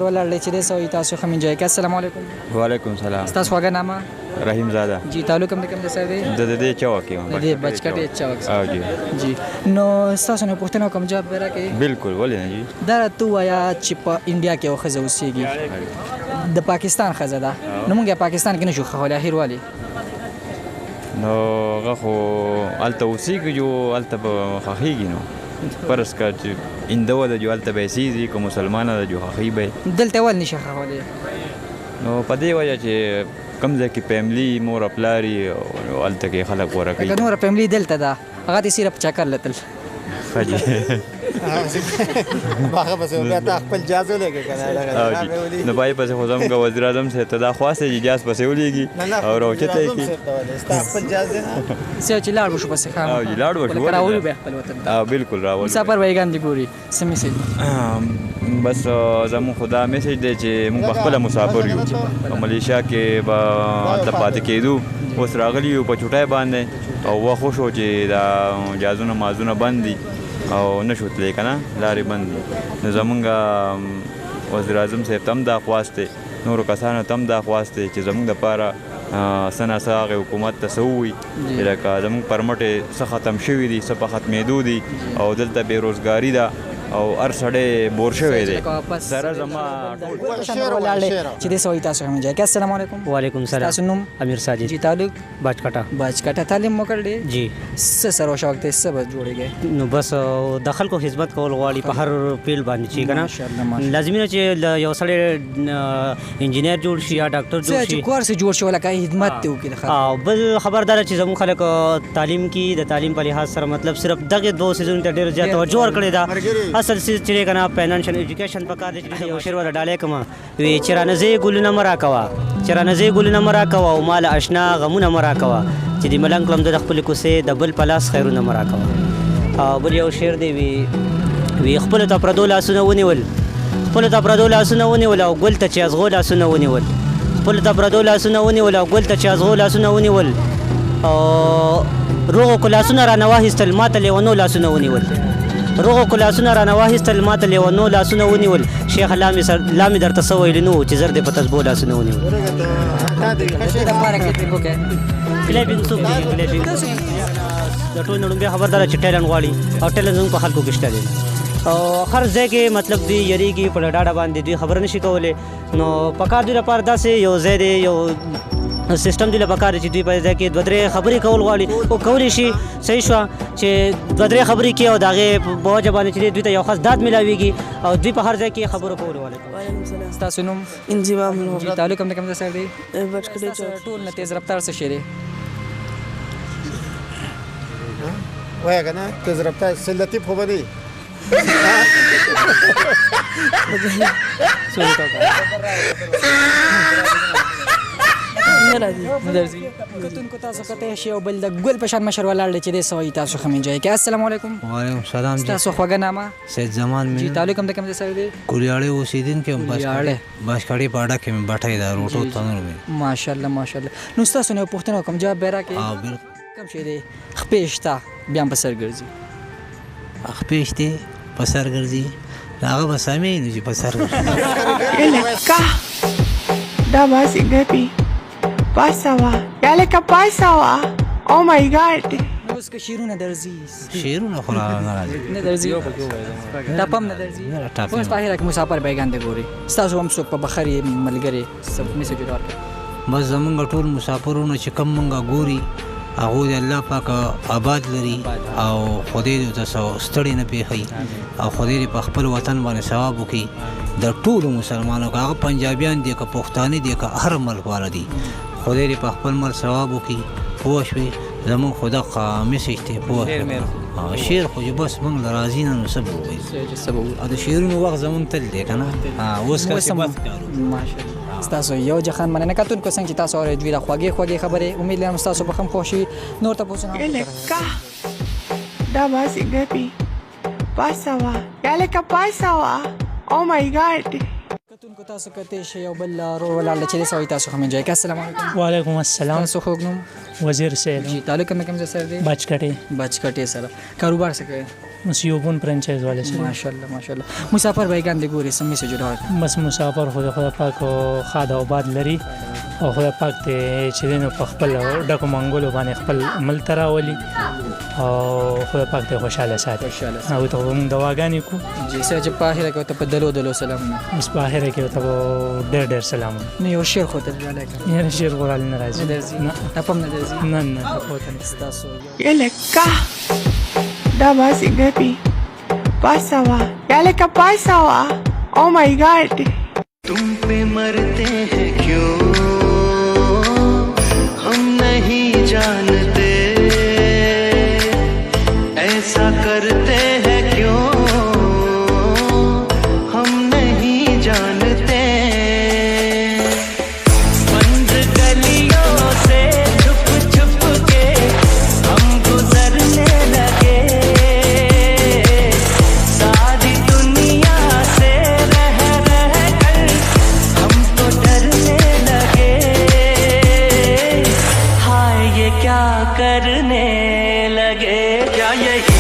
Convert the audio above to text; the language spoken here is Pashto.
ولاړ دی چې دی سوي تاسو ښه انجوای کوئ. السلام علیکم. وعلیکم سلام. ستاسو خواږه نامه؟ رحیم زاده. جی، تعلق هم د کوم ځای سره دی؟ د دې چوک یم. د دې بچکټې چوک. او جی. جی، نو ستاسو نه پوښتنه کوم، جواب به راکړئ؟ بالکل، ولې نه جی. دا راته ووایه چې په انډیا کې یوه ښځه اوسېږي، د پاکستان ښځه ده، نو موږ یې پاکستان کې نه شو ښخولی، اخر ولې؟ نو هغه خو هلته اوسېږي، جو هلته به ښخېږي. نو فرض کړه چې هندوه ده، جو هلته به یې سیځي، که مسلمانه ده جو ښخوي به یې. دلته ولې نشي ښخولی؟ نو په دې وجه چې کوم ځای کې فیملی، مور او پلار یې، او هلته کې خلک غوره کوي. لکه نوره فیملی دلته ده، هغه دې صرف چکر لتل. ښه جي. هغه پسې بیا تا خپل جاز ولېږه که نه دغه. نو پای پسې خو زموږ وزیر اعظم صاحب ته دا خواست دی چې جاز پسې ولېږي او راوچته یې کړي. ستا خپل جاز دی نه څه چې لاړ وشو پسې. ښه، او جي، لاړ وشو. لکه راولو بیا خپل وطن ته. او بالکل، راولو. مسافر به یې ګاندې ګوري، څه میسج؟ بس زموږ خو دا میسج دی چې موږ په خپله مسافر یو، په ملیشیا کې به هلته پاتې کېدو، اوس راغلي یو په چوټۍ باندې، او وخت وشو چې دا جازونه مازونه بند دي او نه شو تللی که نه، لارې بند دي. نو زمونږ وزیر اعظم صاحب ته هم دا خواست دی، نورو کسانو ته هم دا خواست دی چې زمونږ دپاره څه نا څه هغې حکومت ته څه ووایي چې لکه زمونږ پر مټې څه ختم شوي دي، څه په ختمېدو دي، او دلته بې روزګاري ده او هر سړی بور شوی دی سره زما ولاړ دی چې دې سوي تاسو هم ځای. السلام علیکم. وعلیکم سلام. تاسو نوم؟ امیر ساجد. جی، تعلق؟ بچکټه. بچکټه. تعلیم مو کړی جی؟ څه سره شوق دی، څه به جوړیږي؟ نو بس د خلکو خدمت کول غواړي په هر فیلډ باندې چې کنه. ماشاءالله، ماشاءالله. لازمي نه چې یو سړی انجینر جوړ شي یا ډاکټر جوړ څه شي چې کورس جوړ شي، لکه خدمت دی وکړي د خلکو. او بل خبردار چې زموږ خلک تعلیم کې د تعلیم په لحاظ سره مطلب صرف دغه دوه سیزونو ته ډېر زیات توجه ورکړې ده. اصل څیز چې کنه فاینانشل ایجوکیشن په کار دی چې یو شعر ولا ډالۍ کوم وی چې رانه ګلونه مه راکوه، چې رانه ګلونه مه راکوه او مال اشنا غمونه مه راکوه، چې د ملنګ کړم د خپل کوڅې د بل په لاس خیرونه مه راکوه. او بل یو شعر دی وی وی خپل ته پردو لاسونه ونیول، خپل ته پردو لاسونه ونیول او ګل ته چې ازغو لاسونه ونیول، خپل ته پردو لاسونه ونیول او ګل ته چې ازغو لاسونه ونیول، او روغو کو لاسونه رانه واخیستل ماته لیونو لاسونه ونیول، روغو کو لاسونه رانه واخیستل ماته لیونو لاسونه ونیول، شیخ لامې سر لامې درته څه ویلي نه وو چې زر دې په تسبو لاسونه ونیول. دپاره کلیپینګ وکړئ. کلیپینګ څوک دی؟ کلیپینګ د ټول نړۍ خبردار چې ټیلنټ غواړي او ټیلنټ زموږ په خلکو کې شته دی، او هر ځای کې مطلب دوی یریږي، په ډاډه باندې دوی خبره نشي کولی. نو په کار دوی لپاره داسې یو ځای دی، یو سیستم دی لپاره کار چې دوی په ځای کې دوه درې خبرې کول غواړي او کولی شي. صحیح شوه چې دوه درې خبرې کوي او د هغې په وجه باندې چې دوی ته یو خاص داد میلاویږي او دوی په هر ځای کې خبرو کول غواړي. ستاسو نوم؟ انضمام. جی، تعلق هم د کوم ځای سره دی؟ بچکټې چوک. ټول نه تیز رفتار څه شی دی؟ وایه که نه، تیز رفتار څه لطیف خو به دی. نه راځي. نه درځي. کتونکو تاسو کتی شئ او بل د ګل په شان مشر ولاړ دی چې دی څه وایي، تاسو ښه انجوای کوئ. السلام علیکم. وعلیکم سلام جی. ستاسو خوږه نامه؟ سید زمان. جی مې تعلق هم د کوم ځای سره دی؟ کولیاړې اوسېدونکی یم. کولیاړې. بشکړې په اډه کې مې بټۍ ده، روټو تنور مې. ماشاءالله، ماشاءالله. نو ستاسو نه یو پوښتنه وکړم، جواب به راکړئ؟ او بالکل. کوم شی دی خپې شته بیا هم په سر ګرځي؟ خپې شته په سر ګرځي، هغه به سمې نو چې په سر ګرځي. لکه دا باسي ګپي پاسوا یا لکه پاسوا، او مای ګاډ. اوس که شعرونه درځي؟ شعرونه خو نه راځي. نه درځي؟ ټاپم نه درځي؟ نه، ټاپې. اوس په اخره کې مسافر بیګان دی ګوري، ستاسو هم څوک په بخري ملګري څه میسج ورکړي؟ بس زمونږ ټول مسافرونه چې کوم مونږ ګوري، هغو دې الله پاک آباد لري او خدای دې ورته ستړی نه پېښوي او خدای دې په خپل وطن باندې ثواب وکړي د ټولو مسلمانانو، که هغه پنجابیان دي، که پښتانه دي، که هر ملک والا دي، خدای دې په خپل ملک ثواب وکړي. پوه شوې؟ زمونږ خو دغه میسج دی، پوه شوې؟ شعر خو چې بس مونږ له راځي نه، نو څه به ووایو؟ څه به ووایو؟ او د شعرونو وخت زمونږ تل دی که نه، اوس که چې بس کارو. ماشاءالله، ستاسو یو جهان مننه. کتونکو څنګه چې تاسو اورئ دوی د خوږې خوږې خبرې، امید لرم ستاسو به هم خوښ شي. نور تپوسونه هم لکه دا باسي ګپي پاسوا یا لکه پاسوا، او مای ګاډ. کتونکو تاسو کتی شئ یو بل ورور ولاړ دی چې دی څه وایي، تاسو هم انجوای کوئ. السلام علیکم. وعلیکم السلام. ستاسو خوږ نوم؟ وزیر صاحب. جی، تعلق هم د کوم ځای سره دی؟ بچکټې. بچکټې سره. کاروبار څه کوي؟ مسیوبون فرانچایز والے سره. ماشاءالله ماشاءالله. مسافر بایګان دی ګوري، سم میسج ورکړه. بس مسافر خو د خدای پاک خاد او باد لري او خدای پاک ته چې دینو په خپل ډکو منګولو باندې خپل عمل ته راولي او خدای پاک ته خوشاله ساتي. خوشاله. او ته موږ دواګانې کو. جی سر، چې په اخره کې ته په دلو دلو سلامونه. بس په اخره کې ته ډېر ډېر سلامونه. نو یو شعر خو ته ډالۍ کړه. یاره شعر خو راله نه راځي. نه درځي؟ نه. ټپم نه درځي؟ نه نه، ټپو ته نه. ستاسو یلکه دا باسي ګپي پاسه وه، یا لکه پاسه وه. او مای ګاډ. तुम पे मरते हैं क्यों हम नहीं जानते, ऐसा करते हैं क्यों हम नहीं जानते। बंद गलियों से छुप छुप के हम गुजरने लगे, सारी दुनिया से रह रह कर हम तो डरने लगे। हाय ये क्या करने लगे, क्या यही